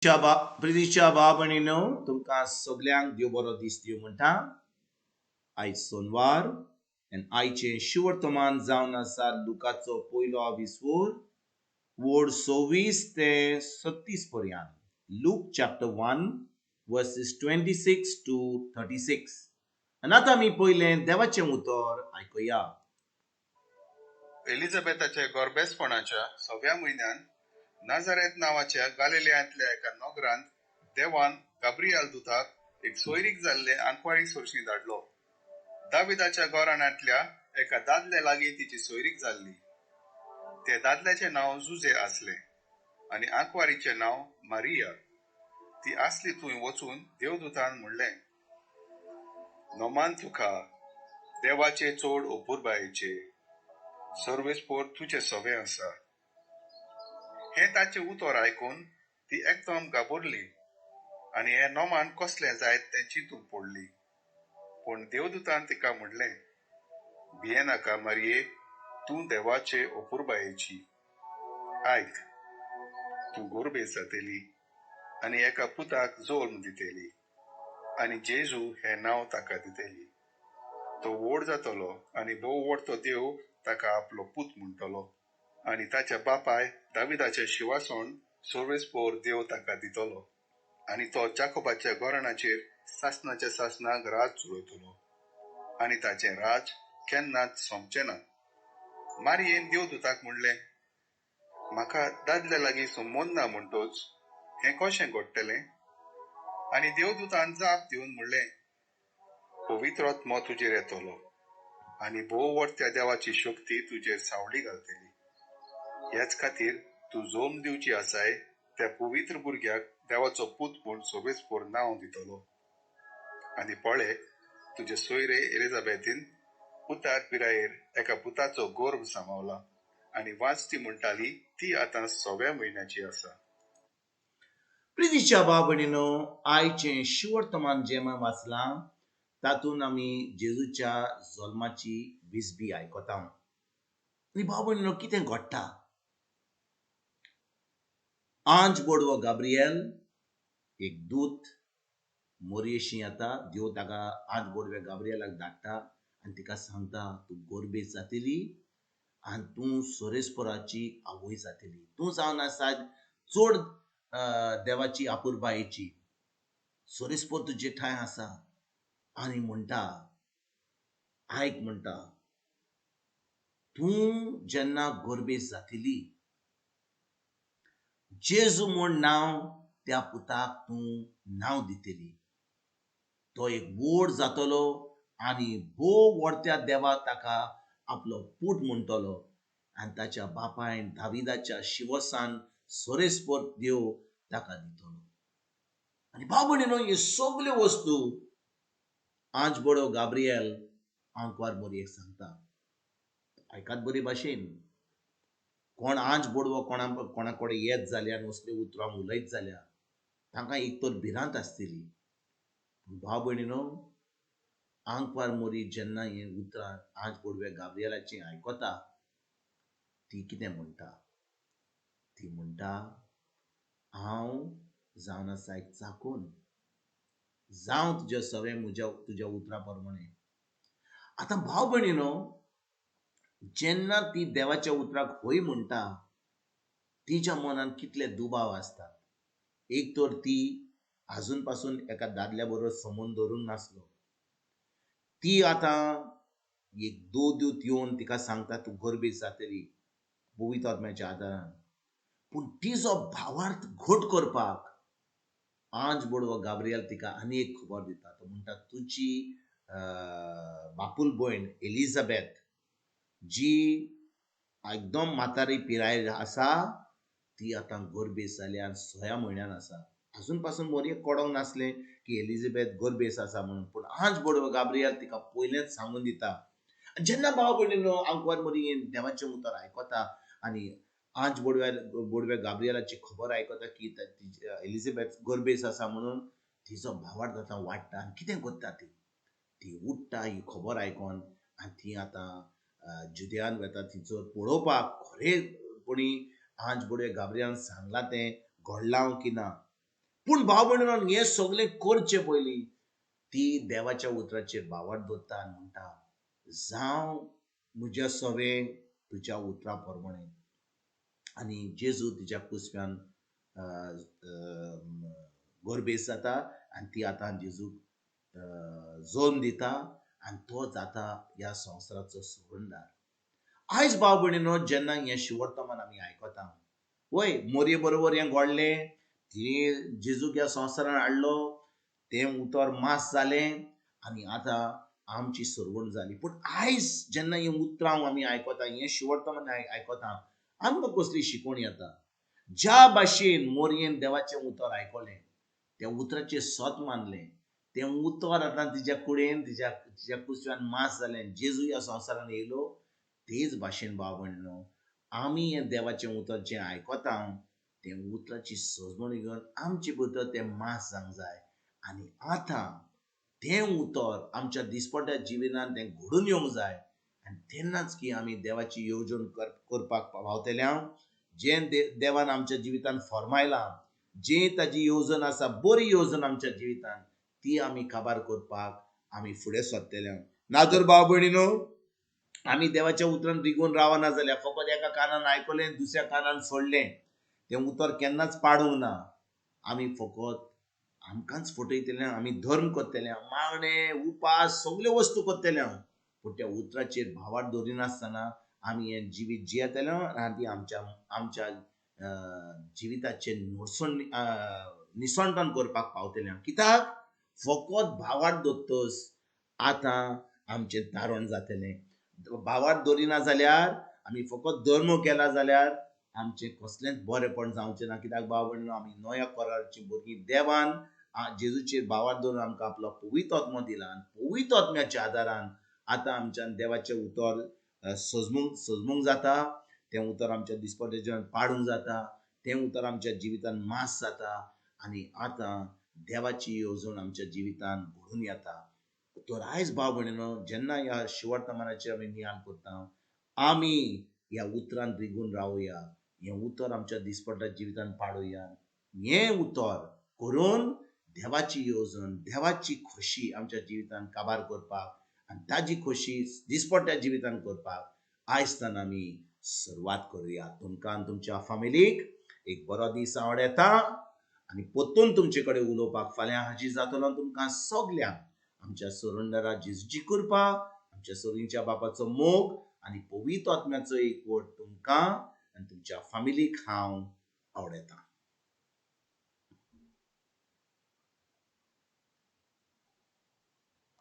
प्रितीच्या भाव भयणीनो, तुमकां सगल्यांक देव बरो दीस दिवं म्हणटा. आयज सोनवार आनी आयचें शिवर्तमान जावन आसा लुकाचो पयलो आविस्वोर वोड 26 ते 36 पर्यंत. Luke chapter 1 verses 26 to 36. आनी आतां आमी पयलें देवाचें उतर आयकुया. एलिझाबेथाच्या गोरबेसपणाच्या सव्या म्हयन्यान नाझारेथ नांवाच्या गालिलियांतल्या एका नगरांत देवान गाब्रियाल दुताक एक सोयरीक जाल्ले आंकवारी सरशी धाडलो. दाविदाच्या घराण्यांतल्या एका दादल्या लागीं तिची सोयरीक जाल्ली. ते दादल्याचें नांव जुजे आसलें आनी आंकवारीचें नांव मारिया. ती आसली थंय वचून देवदूतान म्हणलें, नोमान तुका देवाचे चड अपुरबायेचे, सर्वेस्पोर तुजें सवें आसा. हें ताचें उतर आयकून ती एकदम घाबरली आनी हें नोमान कसलें जायत तें चिंतूंक पडली. पूण देवदूतान तिका म्हणलें, भियेनाका मारये, तूं देवाचे अपुरबायेची. आयक, तूं गोरबेज जातली आनी एका पुताक जल्म दितली आनी जेजू हें नांव ताका दितली. तो व्हड जातलो आनी भोव व्हडतो देव ताका आपलो पूत म्हणटलो आनी ताच्या बापाय दाविदाचें शिवासण सर्वेस्पोर देव ताका दितलो आनी तो जाकोबाच्या घराण्याचेर सासणाच्या सासणाक राज चलयतलो आनी ताचें राज केन्नाच सोंपचें ना. मारियेन देवदूताक म्हणलें, म्हाका दादल्या लागीं संबंद ना म्हणटच हें कशें घडटलें? आनी देवदूतान जाप दिवन म्हणलें, पवित्र आत्मो तुजेर येतलो आनी भोव व्हडत्या देवाची शक्ती तुजेर सावळी घालतली. ह्याच खातीर तूं जल्म दिवची आसाय त्या पवित्र भुरग्याक देवाचो पूत म्हूण सोबेस्पोर नांव दितलो. आनी पळे, तुजे सोयरे एलिझाबेथीन उतार पिरायेर एका पुताचो गर्भ सांबावला आनी वांच ती म्हणटाली ती आतां सव्या म्हयन्याची आसा. प्रितीच्या भाव भयणीनो, आयचें शिवर्तमान जें आमी वाचलां तातूंत आमी जेजूच्या जल्माची विसबी आयकता. आनी भाव भयणीनो, कितें घडटा? आंज बोडवो गाब्रियल एक दूत मोरयेशी येता. देव ताका आंज बोडव्या गाब्रियलाक धाडटा आनी तिका सांगता, तूं गोरबेज जातली आनी तूं सोरेस्पोराची आवय जातली. तूं जावन आसा चड देवाची अपुरबायेची, सोरेस्पोर तुजे ठांय आसा. आनी म्हणटा, आयक म्हणटा, तूं जेन्ना गोरबेज जातली जेजू म्हूण नांव त्या पुताक तूं नांव दितली. तो एक व्हड जातलो आनी भोव व्हडत्या देवा ताका आपलो पूत म्हणटलो आनी ताच्या बापायन दाविदाच्या शिवसान सोरेस्पोर देव ताका दितलो. आनी भाव भयणीनो, ह्यो सगल्यो वस्तू आंज बडो गाब्रियल आंकवार मोरयेक सांगता. आयकात बरे भाशेन, कोण आंज बोडवो कोणा कडेन येत जाल्यार आनी असल्यो उतरां उलयत जाल्यार तांकां एक तर भिरांत आसतली. पूण भाव भयणीनो, आंकवार मोरी जेन्ना हें उतरां आंज बोडव्या गाब्रियलाचीं आयकता, ती कितें म्हणटा? ती म्हणटा, हांव जावन आसा एक चाकून, जावं तुज्या सवें म्हज्या तुज्या उतरां प्रमाणें. आतां भाव भयणीनो, जेन्ना ती देवाच्या उतराक हय म्हणटा, तिच्या मनांत कितले दुबाव आसतात. एक तर ती आजून पासून एका दादल्या बरोबर संबंद दवरूंक नासलो. ती आतां एक देवदूत येवन तिका सांगता, तूं गर्भेज जातली पवित्र आत्म्याच्या आदारान. पूण तिजो भावार्थ घट करपाक आंज बोडवो गाब्रियल तिका आनी एक खबर दिता. तो म्हणटा, तुजी बापूल भयण एलिझाबेथ जी एकदम म्हातारी पिरायेर आसा, ती आतां गर्भेज जाल्या आनी 6 म्हयन्यान आसा. आजून पासून मोरयेक कळोंक नासलें की एलिझाबेथ गर्भेज आसा म्हणून. पूण आंज बोडवो गाब्रियल तिका पयलेंच सांगून दिता. आनी जेन्ना भाव भयणीनो आंकवार मोरी देवाचें उतर आयकता आनी आंज बोडव्या गाब्रियलाची खबर आयकता की एलिझाबेथ गर्भेज आसा म्हणून, तिचो भावार्थ आतां वाडटा. आनी कितें करता ती? ती उठ्ठा ही खबर आयकोन आनी ती आतां जुदयान वता थंयसर पळोवपाक खरेपणी आंज बोडव्या गाब्रियलान सांगलां तें घडलां की ना. पूण भाव भयणीनो, हें सगळें करचें पयलीं ती देवाच्या उतराचेर भावार्थ दवरता आनी म्हणटा, जावं म्हज्या सवें तुज्या उतरा प्रमाणें. आनी जेजू तिच्या कुसव्यान गोरबेस जाता आनी ती आतां जेजूक जल्म दिता आनी तो जाता ह्या संवसाराचो सोडणदार. आयज भाव भयणीनो, जेन्ना हें शिवर्तमान आमी आयकता, वय मोरये बरोबर हें घडलें, तिणें जेजूक ह्या संवसारान हाडलो, तें उतर मास जालें आनी आतां आमची सरवण जाली. पूण आयज जेन्ना हीं उतरां आमी आयकता, हें शिवर्तमान आयकता, आमकां कसली शिकवण येता? ज्या भाशेन मोरयेन देवाचें उतर आयकलें, त्या उतराचें सत मानलें, तें उतर आतां तिच्या कुडेन तिच्या तिच्या कुसव्यान मास जालें, जेजू ह्या संवसारान येयलो, तेच भाशेन भाव भयणीनो, आमी हें देवाचें उतर जें आयकता तें उतराची सजवण घेवन आमचे भितर तें मास जावंक जाय आनी आतां तें उतर आमच्या दिसपट्ट्या जिवितान तें घडून येवंक जाय. आनी तेन्नाच की आमी देवाची येवजण करपाक पावतले. जें देवान आमच्या जिवितान फर्मायलां, जें ताजी येवजण आसा, बरी येवजण आमच्या जिवितान, ती आमी काबार करपाक आमी फुडें सरतले. ना तर भाव भयणीनो, आमी देवाच्या उतरान रिगून रावना जाल्यार फकत एका कानान आयकलें, दुसऱ्या कानान सोडलें, तें उतर केन्नाच पाडूंक ना. आमी फकत आमकांच फटयतले, आमी धर्म करतले, मागणे उपास सगल्यो वस्तू करतले, पूण त्या उतराचेर भावार्थ दवरिनासतना आमी हें जिवीत जियेतले आनी ती आमच्या आमच्या जिविताचेर निसणटण करपाक पावतले. कित्याक फकत भावार्थ दवरतच आतां आमचें तारण जातलें. भावार्थ दवरिना जाल्यार, आमी फकत धर्म केला जाल्यार आमचें कसलेंच बरेंपण जावचें ना. कित्याक भाव भयणीनो, आमी नव्या कराराचीं भुरगीं. देवान जेजूचेर भावार्थ दवरून आमकां आपलो पवित्र आत्मो दिला आनी पवित्र आत्म्याच्या आदारान आतां आमच्यान देवाचें उतर सजमूंक जाता, तें उतर आमच्या दिसपट्ट्या जिवितान पाडूंक जाता, तें उतर आमच्या जिवितान मास जाता आनी आतां देवाची येवजण आमच्या जिवितान घडून येता. तर आयज भाव भयणीनो, जेन्ना ह्या शिवर्तमानाचेर आमी नियाळ करता, आमी ह्या उतरान रिगून रावया, हें उतर आमच्या दिसपट्ट्या जिवितान पाडुया. हें उतर करून देवाची येवजण, देवाची खोशी आमच्या जिवितान काबार करपाक आनी ताजी खोशी दिसपट्ट्या जिवितान करपाक आयज आमी सुरवात करुया. तुमकां आनी तुमच्या फामिलीक एक बरो दीस आवड येता आनी परतून तुमचे कडेन उलोवपाक फाल्यां हाजीर जातलो. तुमकां सगल्यांक आमच्या सोरंडरा जेजूची कृपा, आमच्या सोरींच्या बापाचो मोग आनी पवित्र आत्म्याचो एकवट तुमकां आनी तुमच्या फामिलीक हांव आवडयतां.